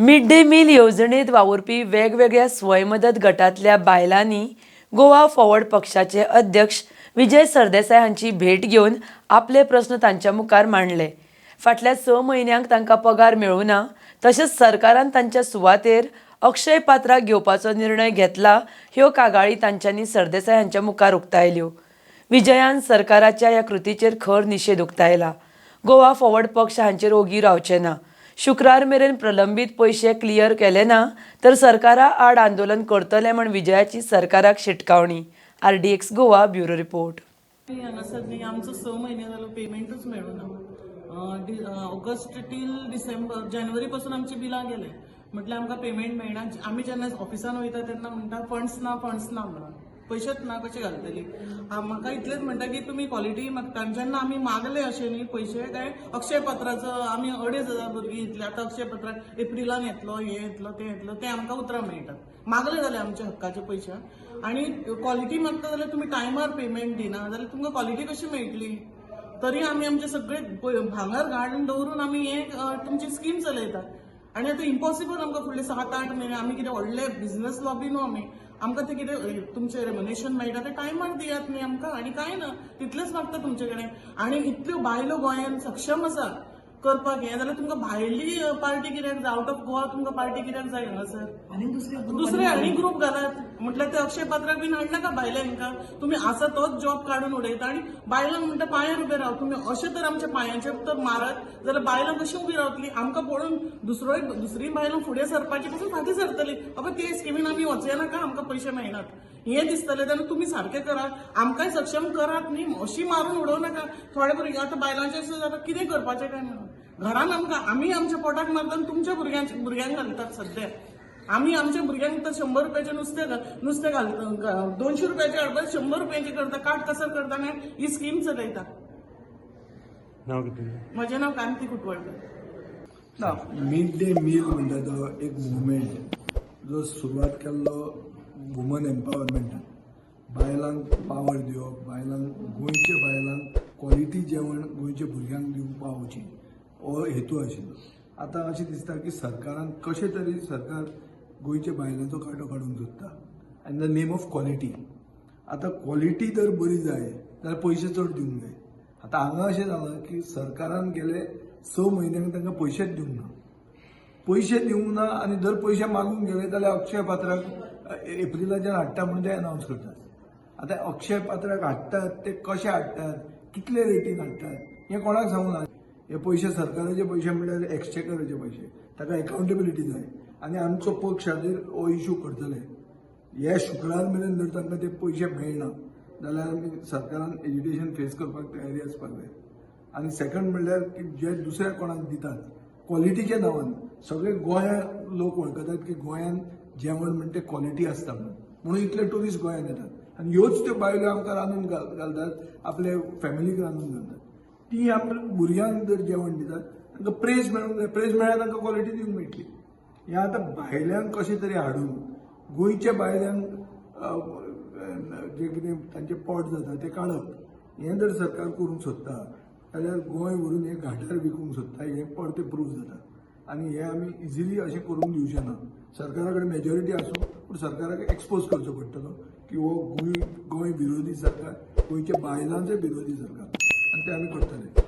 Mid day meal येवजणेत वावुरपी वेगवेगळ्या स्वयंमदत गटांतल्या बायलांनी गोवा फॉरवर्ड पक्षाचे अध्यक्ष विजय सरदेसाय हांची भेट घेवन आपले प्रस्न तांच्या मुखार मांडले. फाटल्या 6 म्हयन्यांक तांकां पगार मेळूं ना, तशेंच सरकारान तांच्या सुवातेर अक्षय पात्राक घेवपाचो निर्णय घेतला, ह्यो कागाळी तांच्यांनी सरदेसाय हांच्या मुखार उक्तायल्यो. विजयान सरकाराच्या ह्या कृतीचेर खर निशेध उक्तायला. गोवा फॉरवर्ड पक्ष हांचेर ओगी रावचे ना. शुक्रार मेरेन प्रलंबीत पयशे क्लियर केले ना तर सरकारा आड आंदोलन करतले म्हण विजयाची सरकाराक शिटकावणी. RDX Goa, bureau report. हांगासर न्ही, आमचो 6 म्हयने जालो पेमेंटूच मेळूना. ऑगस्ट टील डिसेंबर, जानेवारी पासून आमची बिलां गेले, म्हटल्यार आमकां पेमेंट मेळना. आमी जेन्ना ऑफिसान वयता तेन्ना म्हणटा फंड्स ना, फंड्स ना म्हणून. पयशेच ना, कशे घालतली? म्हाका इतलेंच म्हणटा की तुमी क्वॉलिटी मागता आनी जेन्ना आमी मागले अशे न्ही पयशे, काय अक्षय पात्राचो आमी 2500 भुरगीं इतले, आतां अक्षय पात्राक एप्रिलान येतलो, हें येतलो, तें येतलो, तें आमकां उतरां मेळटात. मागले जाल्यार आमच्या हक्काचे पयशे आनी क्वॉलिटी मागता जाल्यार तुमी टायमार पेमेंट दिना जाल्यार तुमकां क्वॉलिटी कशी मेळटली? तरी आमी आमचे सगळे भांगर घालून दवरून आमी हे तुमची स्कीम चलयता आनी आतां इम्पॉसिबल आमकां फुडले 7-8 म्हयने. आमी कितें व्हडले बिझनस लॉबी न्हू आमी. आमकां ते कितें तुमचें रेम्युनरेशन मेळटा तें टायमार दियात न्ही आमकां, आनी कांय ना, तितलेंच मागता तुमचे कडेन. आनी इतल्यो बायलो गोंयांत सक्षम आसा करपाक हें, जाल्यार तुमकां भायली पार्टी कित्याक जाय? आवट ऑफ गोवा तुमकां पार्टी कित्याक जाय हांगासर? आनी दुसरे दुसरे आनी ग्रुप घालात म्हटल्यार ते अक्षय पात्राक बीन हाडनाका. भायले हांकां तुमी आसा तोच जॉब काडून उडयता आनी बायलांक म्हणटा पांयार उबे राव तुमी. अशें तर आमच्या पांयांचेर तर मारत जाल्यार बायलां कशीं उबी रावतली? आमकां पळोवन दुसरोय दुसरी बायलां फुडें सरपाची पसून फाटीं सरतली. बाबा, ते स्किमीन आमी वचया नाका, आमकां पयशे मेळनात हें दिसतलें. तेन्ना तुमी सारकें करात, आमकांय सक्षम करात न्ही, अशी मारून उडोवं नाका. थोडे भुरगे आतां बायलांचें अशें जाता, कितें करपाचें काय म्हणून. घरान आमकां आमी आमच्या पोटाक मारता आनी तुमच्या भुरग्यांक घालतात. सध्या आमी आमच्या भुरग्यांक तर 100 रुपयाचें नुस्तें घालता, 200 रुपयाचें हाडपाक 100 रुपयाचें करता, काट कसर करता आनी ही स्कीम चलयता. नाव कितें? म्हजें नांव कांती कुटवळकर. ना, मिड डे मील म्हणटा तो एक मुवमेंट जो सुरवात केल्लो वुमन एम्पावरमेंटान, बायलांक पावर दिवप, बायलांक, गोंयच्या बायलांक क्वॉलिटी जेवण गोंयच्या भुरग्यांक दिवंक पावची हो हेतू आशिल्लो. आतां अशें दिसता की सरकारान कशें तरी सरकार गोंयच्या बायलांचो कांटो काडूंक सोदता in the name of quality. आतां क्वॉलिटी जर बरी जाय जाल्यार पयशे चड दिवंक जाय. आतां हांगा अशें जालां की सरकारान गेले 6 म्हयन्यांक तांकां पयशेच दिवंक ना. पयशे दिवंक ना आनी जर पयशे मागूंक गेले जाल्यार अक्षय पात्राक एप्रिलाच्यान हाडटा म्हणून ते अनावन्स करतात. आतां अक्षय पात्राक हाडटात ते कशे हाडटात, कितले रेटीन हाडटात, हें कोणाक सांगूंक ना. हे पयशे सरकाराचे पयशे म्हणल्यार एक्सचेकराचे पयशे, ताका एकाउंटेबिलिटी जाय आनी आमचो पक्ष हाजेर हो इशू करतले. हे शुक्रार मेरेन जर तांकां ते पयशे मेळना जाल्यार आमी सरकारान एजिटेशन फेस करपाक तयारी आसपाक जाय. आनी सेकंड म्हणल्यार की जे दुसऱ्या कोणाक दितात क्वॉलिटीच्या नांवान, सगळे गोंया लोक वळखतात की गोंयांत जेवण म्हणटे क्वॉलिटी आसता म्हणून, म्हणून इतले ट्युरिस्ट गोंयांत येतात आनी ह्योच त्यो बायलो आमकां रांदून घालतात, आपले फॅमिलीक रांदून घालतात. ती आपल्या भुरग्यांक जर जेवण दितात तांकां प्रेज मेळूंक जाय. प्रेज मेळ्ळ्यार तांकां क्वॉलिटी दिवंक मेळटली. हें आतां भायल्यांक कशें तरी हाडून गोंयच्या बायलांक जें कितें तांचें पोट जाता तें काडप, हें जर सरकार करूंक सोदता जाल्यार गोंय व्हरून हें घाटार विकूंक सोदता हें परतें प्रूव जाता आनी हें आमी इजिली अशें करूंक दिवचें ना. सरकारा कडेन मेजॉरिटी आसूं, पूण सरकाराक एक्सपोज करचो पडटलो की हो गोंय विरोधी सरकार, गोंयच्या बायलांचे विरोधी सरकार आनी तें आमी करतले.